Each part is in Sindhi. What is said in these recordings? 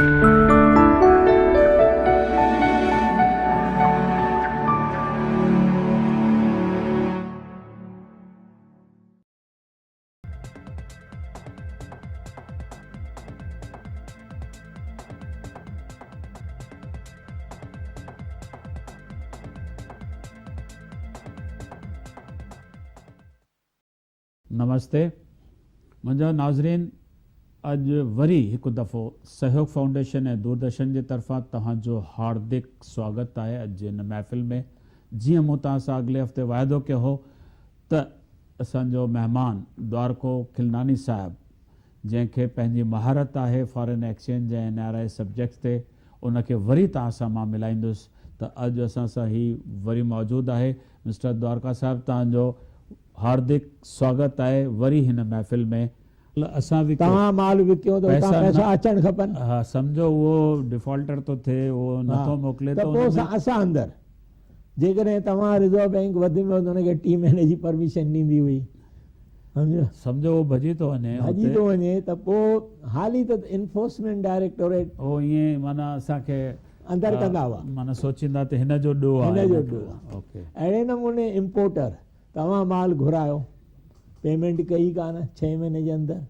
نمستي منهنجا ناظرين اڄ وري هڪ دفعو سهيوگ فائونڊيشن ۽ دوردرشن جي طرفان توهان جو هاردڪ سواگت آهي اڄ جي هن محفل ۾ جيئن مون توهان سان اڳلي هفتي واعدو ڪيو هو ته اسان جو مهمان دوارڪو کلناني صاحب جنهن کي پنهنجي مهارت آهي foreign exchange ۽ N R I subjects تي ان کي وري توهان سان مان ملائيندس ته اڄ اسان سان هي وري موجود آهي مسٽر دوارڪا صاحب توهان جو هاردڪ سواگت آهي وري هن محفل ۾. اسان وڪيو توهان مال وڪيو ته اتان پئسا اچڻ کپن. ها سمجهو اهو ڊيفالٽر ٿو ٿئي اهو نٿو موڪلي ته پوء اسان اندر جيڪڏهن توهان رزرو بئنڪ وڌ ۾ وڌ ان کي ٽي مهيني جي پرميشن ڏيندي هئي سمجهو. سمجهو اهو ڀڄي ٿو وڃي ڀڄي ٿو وڃي ته پوء حالي ته انفورسمينٽ ڊائريڪٽوريٽ اهو ائين معنيٰ اسان کي اندر ڪندا هئا معنيٰ سوچيندا ته هن جو ڏوهه آهي هن جو ڏوهه آهي. اهڙي نموني امپورٽر توهان مال گهرايو پيمينٽ ڪئي ڪانه ڇهين مهيني جي اندر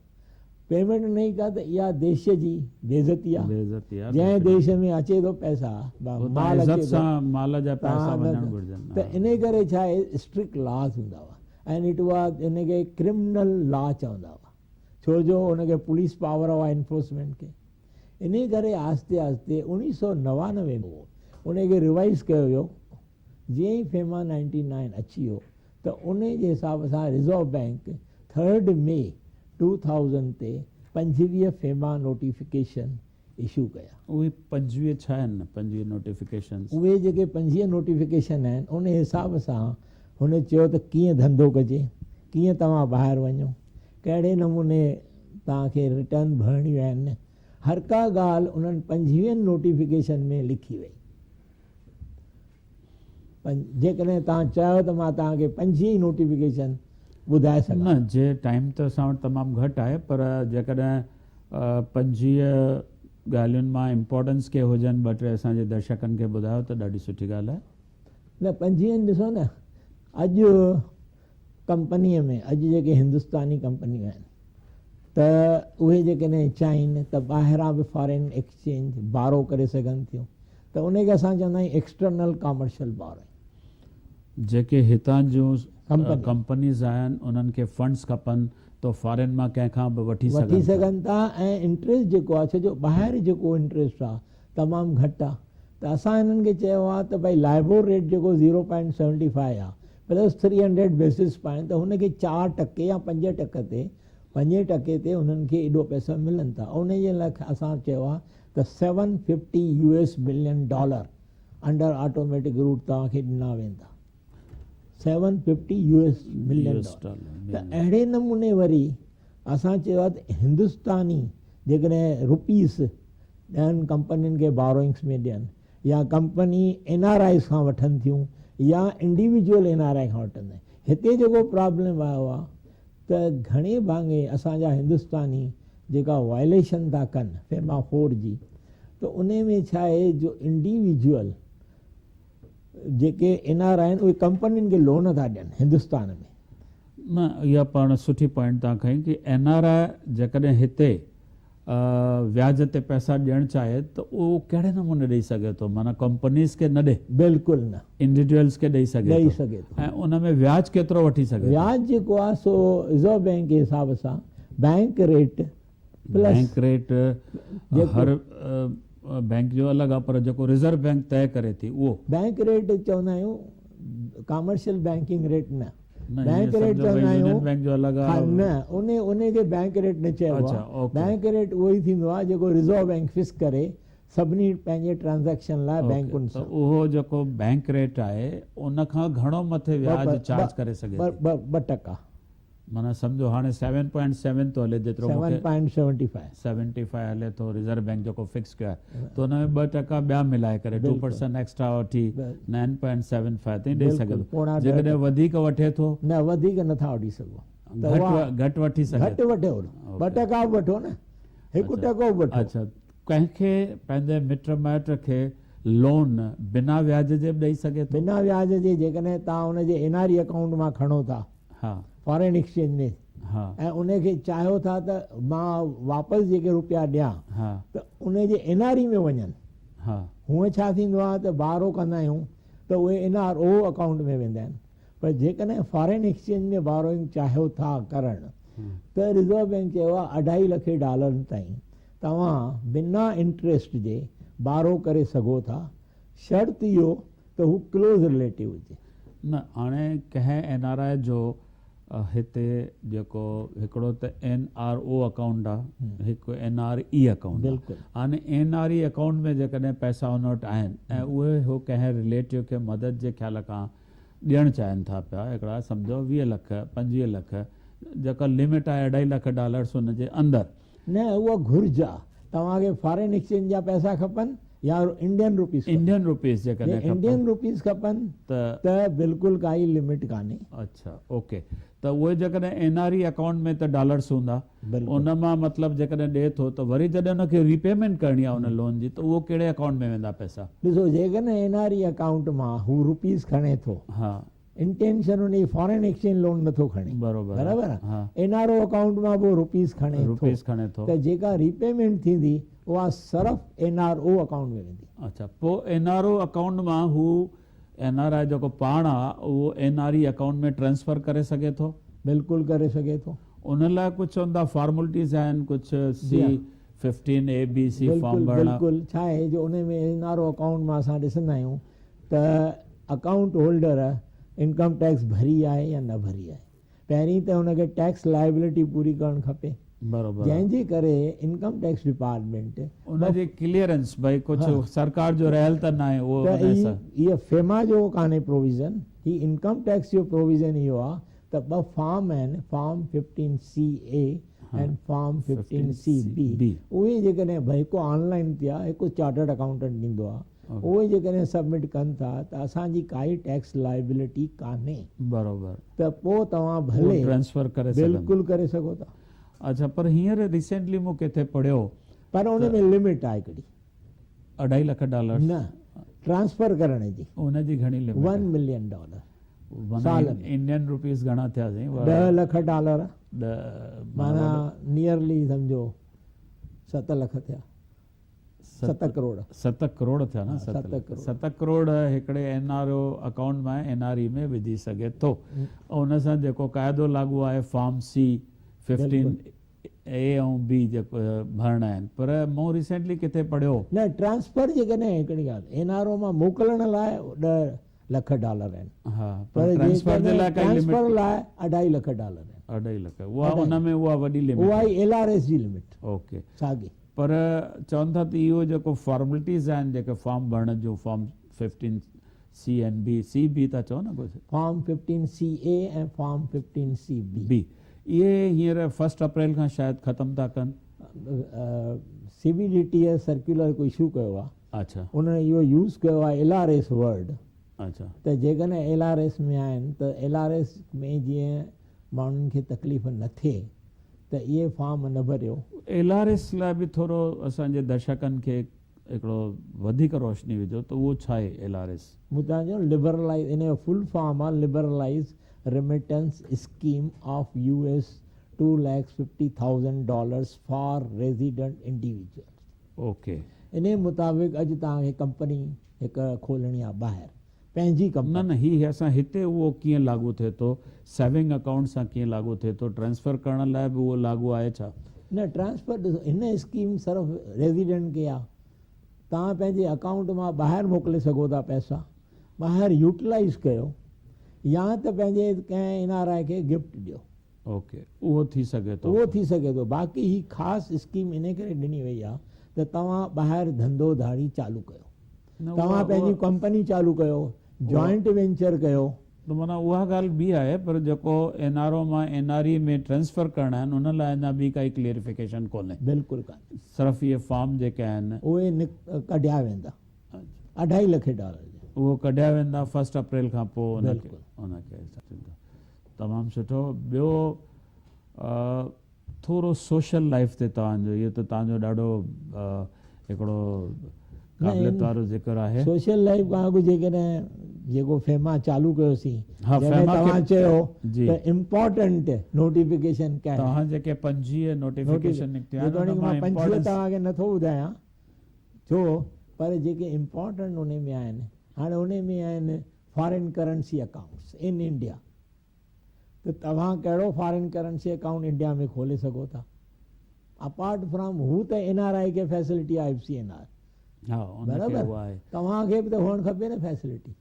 پيمينٽ نه ڪا ته اها ديش جي بيعزتي آ جنهن ديش ۾ اچي ٿو پئسا مال اچي ٿو مال جا پئسا وڃڻ گهرجن ته انهي ڪري ڇا آهي اسٽرڪٽ لاز هوندا هئا ۽ it was ان کي ڪرمنل لا چوندا هئا ڇو جو ان کي پوليس پاور هئا انفورسمينٽ کي انهي ڪري آهستي آهستي 1999 ۾ ان کي ريوائز ڪيو ويو جيئن ئي فيما نائنٽي نائن اچي ويو ته انهي جي حساب سان reserve bank third May two thousand تي 25 فيما نوٽيفڪيشن اشو ڪيا. اهي 25 ڇا آهن 25 نوٽيفڪيشنز؟ اهي جيڪي 25 نوٽيفڪيشن آهن انهي حساب سان هن چيو ته ڪيئن ڌنڌو ڪجي، ڪيئن توهان ٻاهر وڃو، ڪهڙي نموني توهان کي رٽرن ڀرڻيون آهن، هر ڪا ڳالهه انهن پنجويهن نوٽيفڪيشن ۾ لکي وئي. جيڪڏهن توهان چاهيو ته مان توهان کي 25 ئي نوٽيفڪيشن ٻڌائي سگهان. نه جي ٽائيم ته اسان وٽ تمام گهٽ آهي پر جيڪڏهن 25 ڳالهين مان امپورٽنس ڪي هجن ٻه ٽي اسان جي درشڪن کي ٻڌايو ته ڏاڍي سٺي ڳالهه آهي. نه پنجويهن ڏسو نه اڄ ڪمپنيء ۾ اڄ جيڪي هندستاني ڪمپنيون آهن ته اهي جيڪڏهن چاهين ته ٻاهران به فارين ايڪسچينج بارو ڪري سگهن ٿيون ته ان کي اسان چوندا آهيون ايڪسٽرنل ڪامرشل بارو. جيڪي هتان جون ڪمپنيز آهن انهن کي فنڊز کپن ته فارين مان ڪنهن کان به وٺي سگهن ٿا. وٺي سگهن ٿا ۽ انٽريسٽ جيڪو آهي ڇو جو ٻاهر جيڪو انٽريسٽ آهي تمام گهٽ آهي ته اسان هنن کي چيو آهي ته ڀائي لائبور ريٽ جيڪو زيرو پوائنٽ سيونٽي فائيو آهي plus three hundred basis point ته هن کي چار ٽڪي يا پنج ٽڪي تي پنجين ٽڪي تي هنن کي ايڏو پئسو ملن ٿا ان جي لاء اسان چيو آهي ته seven fifty U S billion dollar under automatic route توهان کي ڏنا ويندا seven fifty U S million dollar ته اهڙي نموني وري اسان چيو آهي ته هندستاني جيڪڏهن روپيس ٻين ڪمپنين کي باروئنگس ۾ ڏين يا ڪمپني اين آر آئيز کان وٺن ٿيون يا انڊيويجوئل اين آر I کان وٺن ٿيون هتي جيڪو پرابلم آيو آهي ته گهڻي ڀاڱي اسان جا هندستاني جيڪا وائليشن ٿا ڪن فيما فور جي ته انهي ۾ ڇا آهي جو انڊيويجوئل جيڪي اين آر آهن اهي ڪمپنين کي لون ٿا ڏين هندستان ۾. نه اها پاڻ سٺي پوائنٽ تان کنئي ڪي اين آر I جيڪڏهن هتي وياج تي پئسا ڏيڻ چاهي ته اهو ڪهڙي نموني ڏئي سگهي ٿو معنيٰ ڪمپنيز کي نه ڏي. بلڪل نه. انڊيوڊيولز کي ڏئي سگهي ڏئي سگهي ٿو ۽ ان ۾ وياج ڪيترو وٺي سگهي ٿو؟ وياج جيڪو آهي سو رزرو بينڪ جي حساب سان bank rate plus bank rate هر بينڪ جو الڳ آهي پر جيڪو رزرو بينڪ طئي ڪري ٿي اهو. بينڪ ريٽ چوندا آهيون ڪامرشل بينڪنگ ريٽ نه. بينڪ ريٽ چوندا آهيون نه ان کي بينڪ ريٽ نه چئبو آهي بينڪ ريٽ اهو ئي ٿيندو آهي جيڪو رزرو بينڪ فڪس ڪري سڀني پنهنجي ٽرانزيڪشن لاء بينڪن سان. اهو جيڪو بينڪ ريٽ آهي ان کان گهڻو مٿي وياج چارج ڪري سگهي ٿي. 2%. معنيٰ سمجهو هاڻي سيون پوائنٽ سيون ٿو هلي جيترو مون کي seven point seventy five. Seventy five هلي ٿو رزرو بينڪ جيڪو فڪس ڪيو آهي ته ان ۾ 2% ٻيا ملائي ڪري ٽو پرسنٽ ايڪسٽرا وٺي نائن پوائنٽ سيون فائيو تائين ڏئي سگهي ٿو جيڪڏهن وڌيڪ وٺي ٿو. نه وڌيڪ نٿا وٺي سگهو. گهٽ وٺي سگهي گهٽ وٺو 2% به وٺو نه 1% به وٺو. اڇا. ڪنهن کي پنهنجي مٽ مائٽ کي لون بنا وياج جي به ڏئي سگهي ٿو؟ بنا وياج جي جيڪڏهن توهان ان جي اين آر اي اڪائونٽ مان کڻو ٿا فارين ايڪسچينج ۾ ۽ ان کي چاهيو ٿا ته مان واپس جيڪي روپيا ڏيان ته ان جي اين آر اي ۾ وڃن. هونء ڇا ٿيندو آهي ته بارو ڪندا آهيون ته اهي اين آر او اڪائونٽ ۾ ويندا آهن پر جيڪڏهن فارين ايڪسچينج ۾ باروئنگ چاهيو ٿا ڪرڻ ته رزرو بينڪ چيو آهي اڍائي لک ڊالرن تائين توهان بنا انٽريسٽ جي بارو ڪري سگهو ٿا، شرط اهو ته هو ڪلوز رليٽو هجي. نه هاڻي ڪنهن اين آر I جو هتي جيڪو هڪڙو ته اين آر او اڪائونٽ آ هڪ اين آر اي اڪائونٽ آ هاڻي اين آر اي اڪائونٽ ۾ جيڪڏهن پئسا هن وٽ آهن ۽ اهي هو ڪنهن رليٽو کي مدد جي خيال کان ڏيڻ چاهين ٿا پيا هڪڙا سمجهو 20 لک 25 لک جيڪا لمٽ آهي اڍائي لک ڊالرس ان جي اندر. نه اها گهرج آ. توهان کي فارين ايڪسچينج جا پئسا کپن يا انڊين روپيز کپن؟ انڊين روپيز جيڪڏهن کپن. انڊين روپيز کپن ته بلڪل ڪائي لمٽ ڪانهي. اڇا اوڪي ته اهي جيڪڏهن اين آر اي اڪائونٽ ۾ ته ڊالرس هوندا ان مان مطلب جيڪڏهن ڏئي ٿو ته وري جڏهن ان کي ريپيمينٽ ڪرڻي آهي ان لون جي ته اهو ڪهڙي اڪائونٽ ۾ ويندا پئسا؟ ڏسو جيڪڏهن اين آر اي اڪائونٽ مان هو روپيز کڻي ٿو انٽينشن ان جي فارين ايڪسچينج لون نٿو کڻي برابر آ اين آر او اڪائونٽ مان به روپيز کڻي ٿو ته جيڪا ريپيمينٽ ٿيندي اها صرف اين آر او اڪائونٽ ۾ ويندي. اڇا پوء اين آر او اڪائونٽ مان هو اين آر I جيڪو پاڻ آ اهو اين آر اي اڪائونٽ ۾ ٽرانسفر ڪري سگهي ٿو؟ بلڪل ڪري سگهي ٿو. ان لاء ڪجهه چون ٿا فارملٽيز آهن ڪجهه سي 15 اي بي سي فارم ڀرڻا. بلڪل بلڪل ڇا آهي جو ان ۾ اين آر او اڪائونٽ مان اسان ڏسندا آهيون ته اڪائونٽ هولڊر انڪم ٽيڪس ڀري آهي يا نه ڀري آهي. پهرين ته هن کي ٽيڪس لائبلٽي پوري ڪرڻ کپي جنهن جي ڪري انڪم ٽيڪس ڊپارٽمينٽ ان جي ڪليئرنس ڀئي ڪجهه سرڪار جو رهيل ته ناهي اهو ته هي فيما جو ڪانهي پروويزن هي انڪم ٽيڪس جو پروويزن اهو آهي ته ٻه فارم آهن form fifteen C A ۽ form fifteen C B اهي جيڪڏهن هڪ آن لائين تي آهي هڪ چارٽرڊ اڪائونٽنٽ ڏيندو آهي اهي جيڪڏهن سبمٽ ڪن ٿا ته اسان جي ڪائي ٽيڪس لائبلٽي ڪانهي. برابر. ته پوء توهان ڀلي ٽرانسفر ڪري سگهندا. بلڪل ڪري سگهو ٿا. اڇا پر هينئر ريسينٽلي مون ڪٿي پڙهيو پر ان ۾ لمٽ آهي هڪڙي. اڍائي لک ڊالرس. نه ٽرانسفر ڪرڻ جي. ان جي گهڻي لمٽ آهي؟ ون ملين ڊالر سال ۾. انڊين روپيز گهڻا ٿيا سائين؟ 10 لک ڊالر. معنيٰ نيئرلي سمجهو 7 لک ٿيا. 7 ڪروڙ. 7 ڪروڙ ٿيا نه 7 لک. 7 ڪروڙ هڪڙي اين آر او اڪائونٽ مان اين آر اي ۾ وجهي سگهي ٿو ان سان جيڪو قاعدو لاڳو آهي فارم سي 15 اي ۽ بي جيڪو ڀرڻا آهن پر مون ريسينٽلي ڪٿي پڙهيو. نه ٽرانسفر جيڪڏهن هڪڙي ڳالهه اين آر او مان موڪلڻ لاء 10 لک ڊالر آهن ها پر ٽرانسفر جي لاء ڪائي لمٽ ٽرانسفر لاء اڍائي لک ڊالر آهن. اڍائي لک اها ان ۾ اها وڏي لمٽ اها ئي ايل آر ايس جي لمٽ اوڪي ساڳي. پر چون ٿا ته اهو جيڪو فارملٽيز آهن جيڪي فارم ڀرڻ جون form fifteen C ۽ B C B ٿا چئو نه ڪجهه. فارم ففٽين سي اي ۽ فارم ففٽين سي بي. بي اهي هينئر فرسٽ اپريل کان شايد ختم ٿا ڪن. C B D T S circular هڪ اشو ڪيو آهي. اڇا. انهن اهو يوز ڪيو آهي ايل آر ايس ورڊ. اڇا. ته جيڪڏهن ايل آر ايس ۾ آهن ته ايل آر ايس ۾ جيئن ماڻهن کي تڪليف نه ٿئي ته اهي فارم نه ڀريو. ايل آر ايس لاء به ٿورو اسان جي درشڪن کي هڪڙو وڌيڪ روشني وجهو ته اهو ڇا آهي ايل آر ايس؟ مون توهان چيو لبرلائز ان جو فل فارم آهي liberalise remittance scheme of U S two lakhs fifty thousand dollars for resident individuals. Okay. انهي مطابق اڄ توهان کي ڪمپني هڪ کولڻي آهي ٻاهر پنهنجي ڪمپني. نه نه هي اسان هتي اهو ڪيئن لاڳو ٿئي ٿو سيونگ اڪائونٽ سان ڪيئن لاڳو ٿئي ٿو ٽرانسفر ڪرڻ لاء به اهو لاڳو آهي ڇا؟ نه ٽرانسفر ڏسو هن اسڪيم صرف ريزيڊنٽ کي آهي توهان پنهنجي اڪائونٽ مان ٻاهر موڪلي سگهو ٿا پئسا ٻاهر يوٽيلائيز ڪيو يا ته پنهنجي ڪنهن اين آر I کي گفٽ ڏيو. اوڪي اهو ٿي سگهي ٿو. اهو ٿي سگهي ٿو باقي هي خاص اسڪيم انهي ڪري ڏني وئي آهي ته توهان ٻاهر ڌنڌو ڌاڙي چالو ڪيو توهان پنهنجي ڪمپني چالو ڪيو جوائنٽ وينچر ڪيو. ته معنيٰ اها ڳالهه ٻي آهي پر جيڪو اين آر او مان اين آر اي ۾ ٽرانسفر ڪرڻا آهن ان لاء اڃا ٻي ڪائي ڪليئرفڪيشن ڪونهي. بلڪل ڪانهي. صرف اهي فارم جيڪي آهن. اهي ڪڍيا ويندا. اڍائي لک ڊالر جا. اهو ڪڍيا ويندا فرسٽ اپريل کان پوء ان کي تمام سٺو ٻيو ٿورو سوشل لائف تي توهان جو اهو ته توهان جو ڏاڍو هڪڙو قابليت وارو ذڪر آهي. سوشل لائيف کان اڳ جيڪڏهن جيڪو فيما چالو ڪيوسين جنهن ۾ توهان چيو ته امپارٽنٽ نوٽيفڪيشن ڪهڙا توهان جيڪي 25 نوٽيفڪيشن نڪتيون آهن ان مان امپارٽنٽ 25 توهان کي نٿو ٻڌايان ڇو پر جيڪي امپارٽنٽ ان ۾ آهن هاڻي ان ۾ آهن فارين ڪرنسي اڪائونٽس ان انڊيا ته توهان ڪهڙو فارين ڪرنسي اڪائونٽ انڊيا ۾ کولي سگهو ٿا اپارٽ فرام هو ته اين آر I کي فيسلٽي آهي ايف سي اين آر برابر توهان کي به ته هئڻ کپي نه فيسلٽي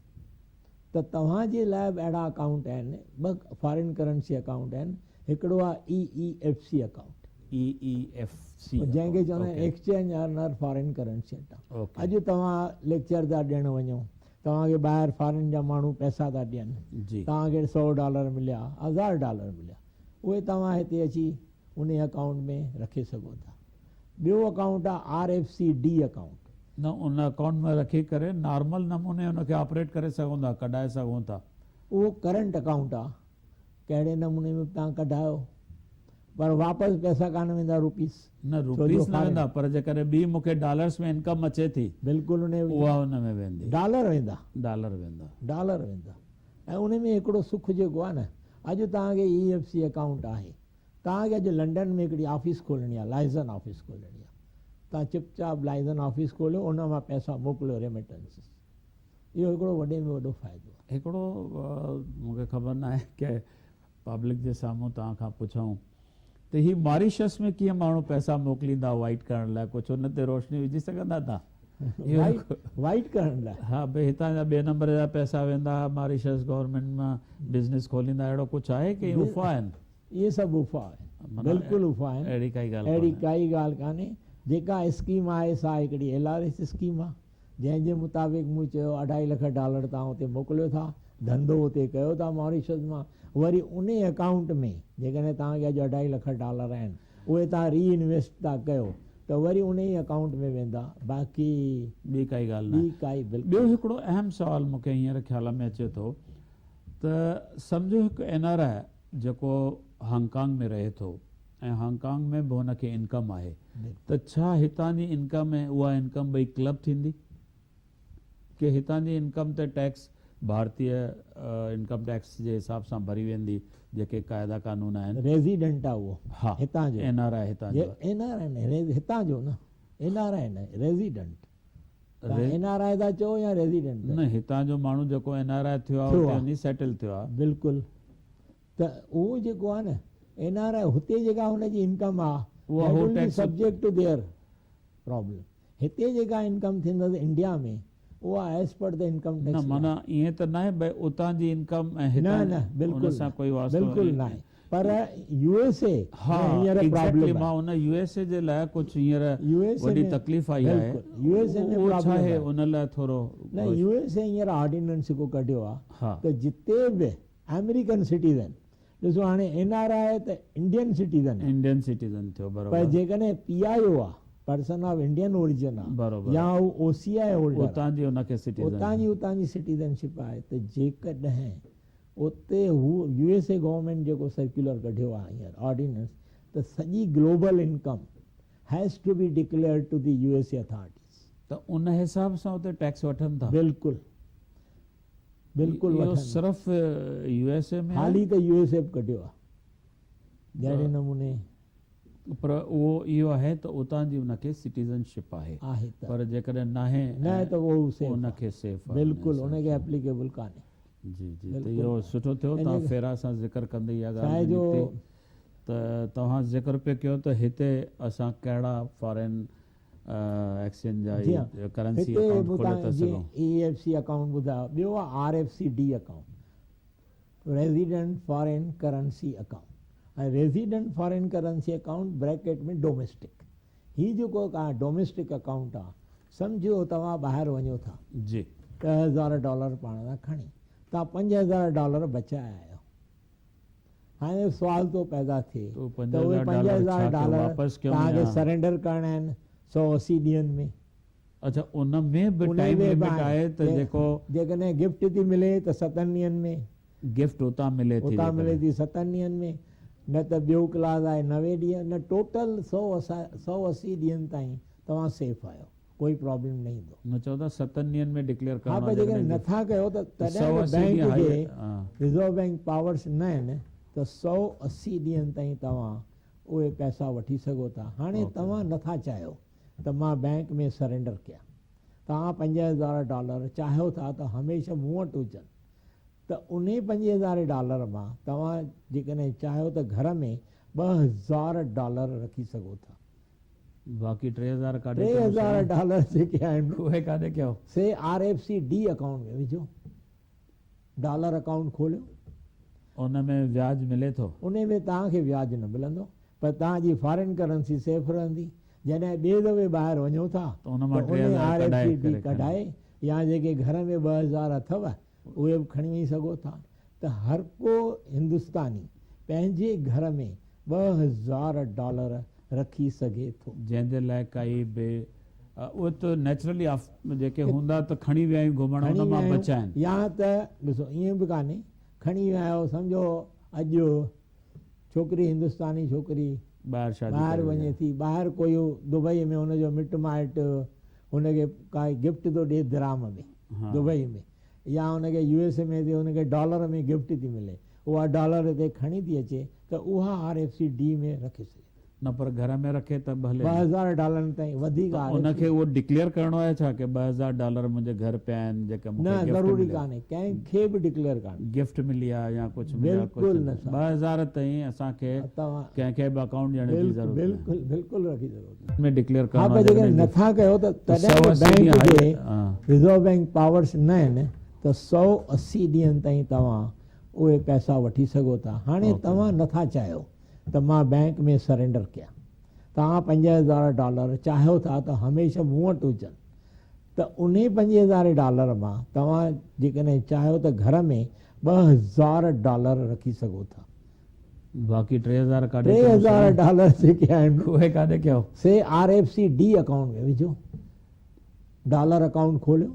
ته توهان جي لاء به اهڙا اڪائونٽ آهن ٻه فارين ڪرنسي اڪائونٽ آهن هڪڙو آهي اي اي ايف سي اڪائونٽ اي اي ايف سي جنهن کي چوندا آهن exchange earner foreign currency account اڄ توهان ليڪچر ٿا ڏيڻ وڃو توهان کي ٻاهر فارين جا ماڻهو پئسا ٿا ڏين، توهان کي سئو ڊالر مليا، هزار ڊالر مليا، اهي توهان هتي اچي انهي اڪائونٽ ۾ رکي سگهو ٿا. ٻيو اڪائونٽ آهي R F C D account. نه ان اڪائونٽ ۾ رکي ڪري نارمل نموني ان کي آپريٽ ڪري سگهون ٿا، ڪڍائي سگهون ٿا. اهو ڪرنٽ اڪائونٽ آهي، ڪهڙي نموني ۾ به توهان ڪڍايو پر واپس پئسا ڪانه ويندا روپيس. نه روپيس نه ويندا پر جيڪڏهن ٻي مون کي ڊالرس ۾ انڪم اچي ٿي بلڪل انهي اها ان ۾ ويندي. ڊالر ويندا. ڊالر ويندا. ڊالر ويندا ۽ انهي ۾ هڪڙو سک جيڪو آهي نه اڄ توهان کي اي ايف سي اڪائونٽ آهي توهان کي اڄ لنڊن ۾ هڪڙي آفيس کولڻي آهي لائزن آفيس کولڻي آهي توهان چپ چاپ لائزن آفيس کوليو ان مان پئسا موڪليو ريميٽنسز اهو هڪڙو وڏي ۾ وڏو فائدو آهي. هڪڙو مون کي خبر ناهي ڪه پبلڪ جي سامهون توهان کان پڇون ته هي ماريشس ۾ ڪيئن ماڻهو پئسا موڪليندا وائيٽ ڪرڻ لاء ڪجهه ان تي روشني وجهي سگهندا توهان؟ وائيٽ ڪرڻ لاء؟ ها ڀئي هتان جا ٻئي نمبر جا پئسا ويندا ماريشس گورنمينٽ مان بزنس کوليندا اهڙو ڪجهه آهي ڪي افواهه آهن؟ اهي سڀ افواهه آهن بلڪل افواهه آهن اهڙي ڪائي ڳالهه اهڙي ڪائي ڳالهه ڪانهي جيڪا اسڪيم آهي سا هڪڙي ايل آر ايس اسڪيم آهي جنهن جي مطابق مون چيو اڍائي لک ڊالر توهان اتي موڪليو ٿا، ڌنڌو اتي ڪيو ٿا ماريشس مان، وري انهي اڪائونٽ ۾ جيڪڏهن توهان کي اڄ اڍائي لک ڊالر آهن اهي توهان ري انويسٽ ٿا ڪيو ته وري انهي ئي اڪائونٽ ۾ ويندا باقي ٻي ڪائي ڳالهه ناهي. ٻي ڪائي بلڪل. ٻيو هڪڙو اهم سوال مون کي هينئر خيال ۾ اچي ٿو ته سمجهو هڪ اين آر I جيڪو هانگ ڪانگ ۾ رهي ٿو ۽ هانگ ڪانگ ۾ به هن کي انڪم آهي ته ڇا هتان جي انڪم ۽ اها انڪم ٻئي ڪلب ٿيندي ڪي هتان جي انڪم تي ٽيڪس ڀارتي انڪم ٽيڪس جي حساب سان ڀري ويندي جيڪي قاعدا قانون آهن. ريزيڊنٽ آهي اهو ها هتان جو اين آر I هتان جو اين آر I نه هتان جو نه اين آر I نه ريزيڊنٽ توهان اين آر I ٿا چئو يا ريزيڊنٽ نه هتان جو ماڻهو جيڪو اين آر I ٿيو آهي اتي وڃي سيٽل ٿيو آهي. بلڪل ته اهو جيڪو آهي نه اين آر I هتي جيڪا هن جي انڪم آهي اها that will be subject to their problem هتي جيڪا انڪم ٿيندس انڊيا ۾ اها as per the income tax نه معنيٰ ائين ته ناهي ڀئي اتان جي انڪم ۽ هتان نه نه بلڪل ان سان ڪوئي واسطو بلڪل ناهي پر يو ايس اي ها هينئر پرابلم مان ان يو ايس اي جي لاء ڪجهه هينئر وڏي تڪليف آئي آهي يو ايس اي ۾ اهو ڇا آهي ان لاء ٿورو نه يو ايس اي هينئر آرڊيننس هڪ ڪڍيو آهي ته جتي به آمريڪن سٽيزن ڏسو هاڻي اين آر I ته انڊين سٽيزن آهي انڊين سٽيزن ٿيو برابر پر جيڪڏهن پي آء او آهي پرسن آف انڊين اوريجن آهي برابر يا هو او سي آء هولڊر اتان جي ان کي سٽيزن اتان جي اتان جي سٽيزن شپ آهي ته جيڪڏهن اتي هو يو ايس اي گورنمينٽ جيڪو سرڪيولر ڪڍيو آهي هينئر آرڊيننس ته سڄي global income has to be declared to the U S A authorities ته ان حساب سان اتي ٽيڪس وٺن ٿا بلڪل بلڪل اهو صرف يو ايس اي ۾ حالي ته يو ايس اي به ڪڍيو آهي جهڙي نموني پر اهو اهو آهي ته اتان جي ان کي سٽيزن شپ آهي آهي ته پر جيڪڏهن ناهي نه ته اهو سيف ان کي سيف آهي بلڪل ان کي اپليڪيبل ڪانهي. جي جي ته اهو سٺو ٿيو توهان فيرا سان ذڪر ڪندي اها ڳالهه به نڪتي ته توهان ذڪر پئي ڪيو ته هتي اسان ڪهڙا فارين ايڪسچينج جا جي ها ڪرنسي هتي اڪائونٽ به کولي توهان ٿا جيئن سگهون. اي ايف سي اڪائونٽ ٻڌايو ٻيو آهي R F C D account resident foreign currency account ۽ resident foreign currency account bracket ۾ domestic هي جيڪو ڊوميسٽڪ اڪائونٽ آهي سمجهو توهان ٻاهر وڃو ٿا جي. 10,000 ڊالر پاڻ سان کڻي توهان 5,000 ڊالر بچايا آهيو هاڻي سوال ٿو پيدا ٿئي ته اهي 5000 ڊالر توهان کي سرينڊر ڪرڻا آهن 180 ڏينهن ۾. اڇا ان ۾ به ٽائيم لمٽ آهي ته جيڪو. جيڪڏهن گفٽ ٿي ملي ته ستن ڏينهن ۾. گفٽ اتان ملي ٿي. اتان ملي ٿي ستن ڏينهن ۾ نه ته ٻيو ڪلاز آهي 90 ڏينهن نه ٽوٽل 180 ڏينهن تائين توهان سيف آهيو. ڪوئي پرابلم نه ايندو. نه چئو ٿا ستن ڏينهن ۾ ڊڪليئر ها ڪرڻو پر آهي جيڪڏهن جيڪڏهن نٿا ڪيو ته ته تڏهن به 180 بئنڪ ڏينهن جي هائي ها. رزرو بئنڪ پاورس نه آهن ته 180 ڏينهن تائين توهان اهي پئسا وٺي سگهو ٿا. هاڻي اوڪي. توهان نٿا چاهيو ته مان بئنڪ ۾ سرينڊر ڪيان. توهان 5000 ڊالر چاهيو ٿا ته هميشه مون وٽ هجن ته انهي 5000 ڊالر مان توهان جيڪڏهن چاهيو ته گهر ۾ 2000 ڊالر رکي سگهو ٿا. باقي 3000 ڪاڏي ٽي ڪيون هزار سائين؟ ڊالر جيڪي آهن اهي ڪاڏي ڪيو؟ سي R F C D account ۾ وجهو. ڊالر اڪائونٽ کوليو. ان ۾ وياج ملي ٿو؟ انهي ۾ توهان کي وياج نه ملندو پر توهان جي فارين ڪرنسي سيف رهندي. جڏهن ٻئي دفعي ٻاهر وڃو ٿا ته ان مان ته ٽي انهي هزار آر ايف ڪڍائي سي ڊي ڪري کڻي. ڪڍائي يا جيڪي گهر ۾ 2000 اٿو اهي به کڻي وڃي سگهو ٿا ته هر ڪو هندستاني پنهنجي گهر ۾ 2000 ڊالر رکي سگهي ٿو. جنهن جي لاء ڪائي به اهي ته نيچرلي آف جيڪي هوندا ته کڻي ويا آهيون گهمڻ کڻي ان ويا مان آهيون بچائن. يا ته ڏسو ائين به ڪانهي کڻي ويا آهيو سمجهو اڄ ڇوڪري هندستاني ڇوڪري ٻاهر شادي ٻاهر ڪري وئي وڃي آهي. ٿي ٻاهر ڪوئي دبئي ۾ هن جو مٽ مائٽ هن کي ڪائي گفٽ ٿو ڏي درام ۾ دبئي ۾ يا هن کي يو ايس اي ۾ ٿي هن کي ڊالر ۾ گفٽ ٿي ملي اها ڊالر هتي کڻي ٿي اچي ته اها آر ايف سي ڊي ۾ رکي سگهي ٿي. نه پر گهر ۾ رکي ته به هلي نه. 2000 ڊالرن تائين وڌيڪ ته آر ان ايف کي سي. اهو ڊڪليئر ڪرڻو آهي ڇا ڪي 2000 ڊالر منهنجي گهر پيا آهن جيڪا مون نه کي گفٽ ضروري مليا. ڪانهي ڪنهن کي به ڊڪليئر ڪانهي. گفٽ ملي آهي يا ڪجهه مليو آهي بلڪل ڪجهه نه صاحب. 2000 تائين اسان کي توهان ڪنهن کي به اڪائونٽ ڏيڻ جي بلڪل ضرورت ناهي. بلڪل بلڪل رکي سگهو ٿا. ۾ ڊڪليئر ها ڪرڻو پر آهي جيڪڏهن جيڪڏهن نٿا ڪيو ته ته تڏهن به 180 بئنڪ ڏينهن جي هائي ها. رزرو بئنڪ پاورس نه آهن ته 180 ڏينهن تائين توهان اهي پئسا وٺي سگهو ٿا. هاڻي اوڪي. توهان نٿا چاهيو ته مان بئنڪ ۾ سرينڊر ڪيان. توهان 5000 ڊالر چاهيو ٿا ته هميشه مون وٽ هجن ته انهي 5000 ڊالر مان توهان جيڪڏهن چاهيو ته گهر ۾ 2000 ڊالر رکي سگهو ٿا. باقي 3000 ڪاڏي ڪيون 3000 سائين؟ ڊالر جيڪي آهن اهي ڪاڏي ڪيو؟ سي R F C D account ۾ وجهو. ڊالر اڪائونٽ کوليو.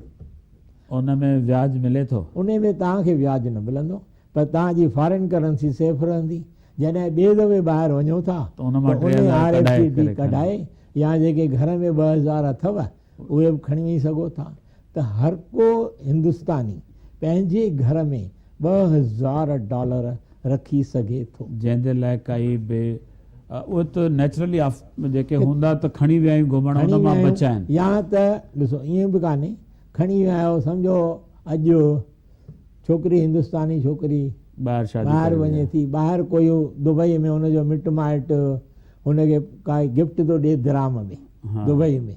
ان ۾ وياج ملي ٿو؟ انهي ۾ توهان کي وياج نه ملندو پر توهان جي فارين ڪرنسي سيف رهندي. جڏهن ٻئي دفعي ٻاهر وڃو ٿا ته ان مان ته ٽي انهي هزار آر ايف ڪڍائي سي ڊي ڪري کڻي. ڪڍائي يا جيڪي گهر ۾ 2000 اٿو اهي به کڻي وڃي سگهو ٿا ته هر ڪو هندستاني پنهنجي گهر ۾ 2000 ڊالر رکي سگهي ٿو. جنهن جي لاء ڪائي به اهي ته نيچرلي آف جيڪي هوندا ته کڻي ويا آهيون گهمڻ کڻي ان ويا مان آهيون بچائن. يا ته ڏسو ائين به ڪانهي کڻي ويا آهيو سمجهو اڄ ڇوڪري هندستاني ڇوڪري ٻاهر شادي ٻاهر ڪري وئي وڃي آهي. ٿي ٻاهر ڪوئي دبئي ۾ هن جو مٽ مائٽ هن کي ڪائي گفٽ ٿو ڏي درام ۾ دبئي ۾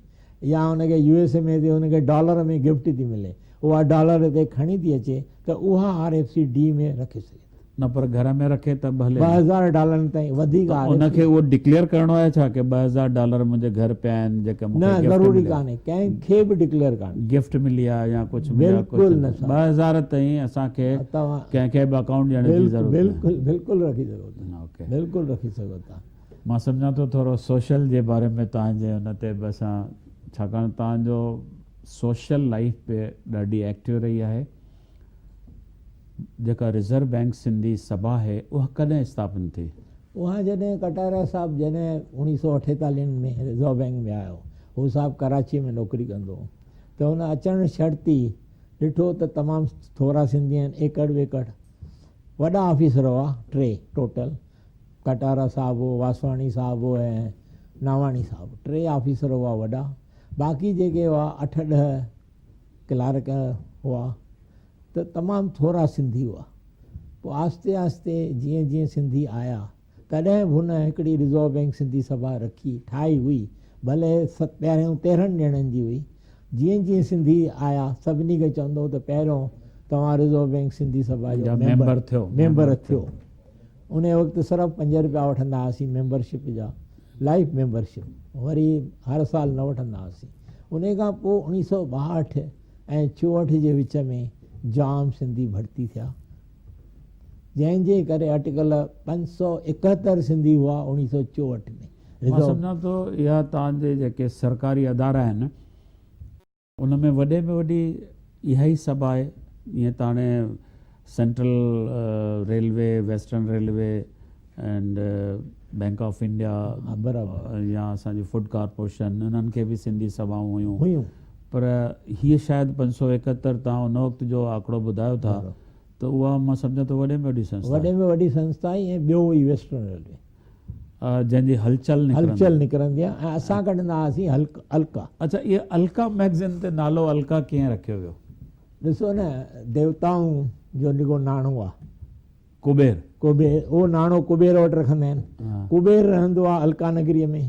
يا هن کي يو ايس اي ۾ ٿي هن کي ڊالر ۾ گفٽ ٿي ملي اها ڊالر هتي کڻي ٿي اچي ته اها آر ايف سي ڊي ۾ رکي سگهي ٿي. نه پر گهر ۾ رکي ته به هلي نه. 2000 ڊالرن تائين وڌيڪ ته آر ان ايف کي سي. اهو ڊڪليئر ڪرڻو آهي ڇا ڪي 2000 ڊالر منهنجي گهر پيا آهن جيڪا مون نه کي گفٽ ضروري مليا. ڪانهي ڪنهن کي به ڊڪليئر ڪانهي. گفٽ ملي آهي يا ڪجهه مليو آهي بلڪل ڪجهه نه صاحب. 2000 تائين اسان کي توهان ڪنهن کي به اڪائونٽ ڏيڻ جي بلڪل ضرورت ناهي. بلڪل بلڪل رکي سگهو ٿا. اوڪي. بلڪل رکي سگهو ٿا. مان سمجهان ٿو ٿورو سوشل جي باري ۾ توهان جي ان تي به اسان ڇاڪاڻ توهان جو سوشل لائيف به ڏاڍي ايڪٽو رهي آهي. جيڪا رزرو بئنڪ سنڌي سڀا آهي اها ڪڏهن اسٿاپن ٿي؟ اها جڏهن ڪٽاريا صاحب جڏهن اوڻيهه سئو اٺيتاليهن ۾ رزرو بئنڪ ۾ آيو هو صاحب ڪراچيء ۾ نوڪري ڪندو هو ته هن اچڻ شرط ئي ڏٺو ته تمام ٿورا سنڌي آهن ايڪڙ ٻيڪڙ وڏا آفيسر هئا ٽي ٽوٽل ڪٽارا صاحب هو واسواڻي صاحب هو ۽ ناواڻي صاحب ٽي آفيسر هئا وڏا باقي جيڪي هئا اٺ ڏهه ڪلارڪ هئا ته تمام ٿورا سنڌي هئا. پوء آهستي آهستي جيئن جيئن سنڌي آيا، تڏهن به هن هڪڙي رزرو بئنڪ سنڌي سڀا رکي ٺاهي هئي، ڀلي پهريون 13 ڄڻن جي هئي. جيئن جيئن سنڌي آيا، سڀني کي چوندو هو ته پهريون توهان رزرو بئنڪ سنڌي سڀا جو ميمبر ميمبر ٿيو. انهيء وقت صرف 5 رپيا وٺندا هئاسين ميمبرشپ جا، لائيف ميمبرشپ، وري هر سال نه وٺندا هئاسين. انهيء کان پوء 1962 ۽ 64 جي وچ ۾ جام سنڌي ڀرتي ٿيا، جنهن جي ڪري اٽڪل 571 سنڌي هئا 1964 ۾. مان سمجهان ٿو اها توهان جي جيڪي سرڪاري ادارا آهن ان ۾ وڏي ۾ وڏي اها ئي سڀ آهي جيئن ته هاڻي central railway, western railway, And bank of India برابر يا اسان جي فوڊ ڪارپوريشن انهن کي به سنڌي سڀائون هيون هيون پر هيء شايد 571 توهان ان وقت جو آڪڙو ٻڌايو ٿا ته اها مان سمجهان ٿو وڏي ۾ وڏي سنسٿا وڏي ۾ وڏي سنسٿا هئي ۽ ٻيو هئي ويسٽرن ريلوي جنهن جي هلچل نڪرندي هلچل نڪرندي آهي ۽ اسان ڪڍندا هئاسين الڪا. اڇا اها الڪا مئگزين تي نالو الڪا ڪيئن رکيو ويو؟ ڏسو نه ديوتائن جو جيڪو ناڻو آهي. ڪبير. ڪبير اهو ناڻو ڪبير وٽ رکندا آهن. ڪبير رهندو آهي الڪا نگريء ۾.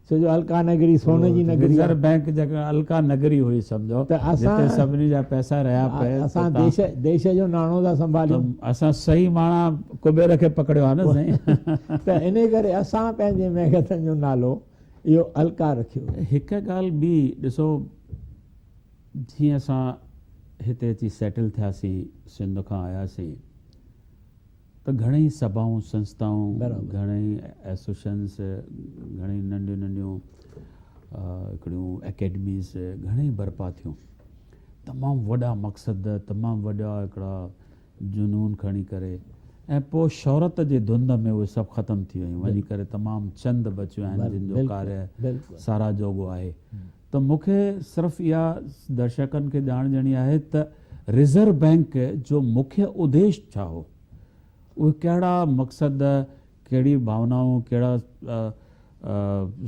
ڇو جو الڪا نگري سون جي نگري آهي. رزرو بئنڪ جيڪا الڪا نگري هئي سمجهو ته اسان جتي سڀني جا پئسا رهيا پئي ته اسان ديش ديش جو ناڻو ٿا سنڀاليون. ته اسان صحيح معنيٰ ڪبير کي پڪڙيو آهي نه سائين. ته انهي ڪري اسان پنهنجي ميگزين جو نالو اهو الڪا رکيو. هڪ ڳالهه ٻي ڏسو جيئن اسان هتي اچي سيٽل ٿياسين سنڌ کان آياسين ته گهڻئي سڀائون سنسٿائون گهڻئي ايسوشنس گهڻئي ننڍيون ننڍيون هڪڙيون اڪيڊميز گهڻئي برپا ٿيون تمام وڏا مقصد تمام وڏا هڪڙا جنون کڻي ڪري ۽ پوء شهرت جي ڌنڌ ۾ اهي سڀ ختم ٿي ويون وڃي ڪري تمام چند بچيون آهن جن جو ڪاريه ساراهه جوڳو آهي ته مون کي صرف اها درشڪن کي ڄاڻ ڏيڻي آهي ته ريزرو بئنڪ جو مکيه اديش ڇا هو؟ اهي ڪهڙا مقصد، ڪهڙي ڀاونائون، ڪهڙا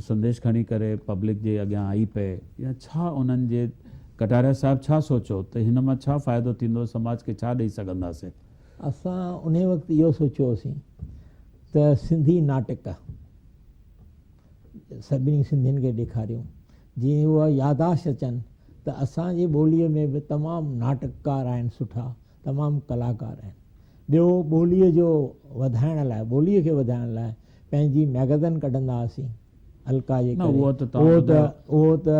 سنديش کڻي ڪري پبلڪ جي اڳيان آئي پئي يا ڇا انهن جي ڪٽاريا صاحب ڇا سوچيو ته هن مان ڇا فائدو ٿيندو، سماج کي ڇا ڏئي سگهنداسين؟ اسان انهي وقت اهو سوچيو هوسين ته سنڌي ناٽڪ سڀني سنڌين کي ڏيکاريون جيئن اها ياداشت اچن ته اسان جي ٻوليء ۾ به تمام ناٽڪڪار آهن سٺا تمام ڪلاڪار آهن ٻيو ٻوليء جو وڌائڻ لاء ٻوليء کي وڌائڻ لاء پنهنجي ميگزن ڪڍندا هئاسين الڪا جي ڪري اهو ته اهو ته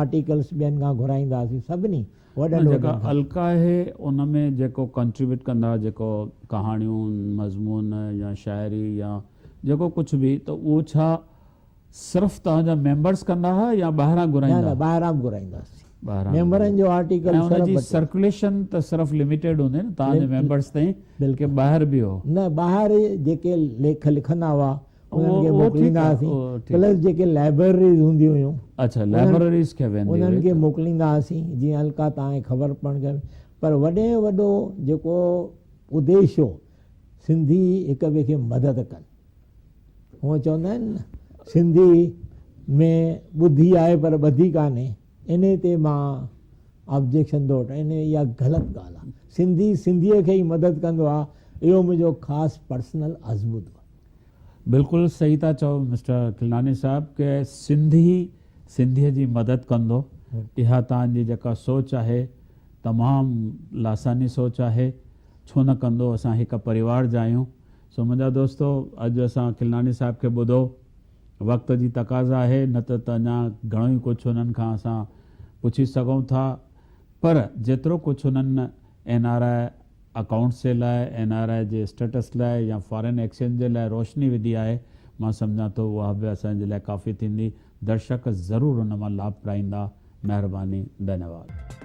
آرٽيڪلس ٻين کان گهرائيندا هئاسين سڀني وڏن وڏن جيڪا الڪا آهي ان ۾ جيڪو ڪنٽريبيوٽ ڪندا جيڪو ڪهاڻيون مضمون يا شاعري يا جيڪو ڪجهه به ته اهو ڇا صرف توهان جا ميمبرس ڪندا ها يا ٻاهران گهرائيندا ها؟ نه نه ٻاهران به گهرائيندا هئاسين. ميمبرن جو آرٽيڪل ۽ ان جي سرڪيوليشن ته صرف لميٽيڊ هوندي نه توهان جي ميمبرس تائين ڪي ٻاهر به هو؟ نه ٻاهر جيڪي ليک لکندا هئا انهن کي موڪليندا هئاسين پلس جيڪي لائبرريز هونديون هيون اڇا لائبرريز کي ويندي انهن کي موڪليندا هئاسين جيئن الڪا توهان کي خبر پوڻ کپي پر وڏي ۾ وڏو جيڪو اديش هو سنڌي هڪ ٻئي کي مدد ڪن. هونء چوندا آهن نه سنڌي ۾ ٻڌي آهي پر ٻڌي ڪانهي. انهي تي مان آبجيڪشن ٿو وٺان. انهي اها غلط ڳالهه آهي. سنڌي سنڌيء کي ئي مدد ڪندو آهي. اهو منهنجو خاص پرسنل آزمودو آهي. بلڪل صحيح ٿا چئو مسٽر کلناني صاحب ڪه سنڌي سنڌيء جي مدد ڪندو. اها توهان جي جيڪا سوچ آهي تمام لاثاني سوچ آهي. ڇو نه ڪندو اسان هڪ پريوار جا آهيون سو منهنجا دوستو اڄ اسان کلناڻي صاحب کي ٻڌو وقت جي تقاضا آهي نه ته ته اڃا گهڻو ئي ڪجهه انهن کان اسان پڇي سگهون ٿا پر جيترو ڪجهه انهن اين آر I accounts جي لاء اين آر I جي اسٽيٽس لاء يا فارين ايڪسچينج جي لاء روشني وڌي آهي مان سمجهان ٿو اها به اسان جي لاء ڪافي ٿيندي درشڪ ضرور ان مان لاڀ پرائيندا مهرباني ڌنيواد.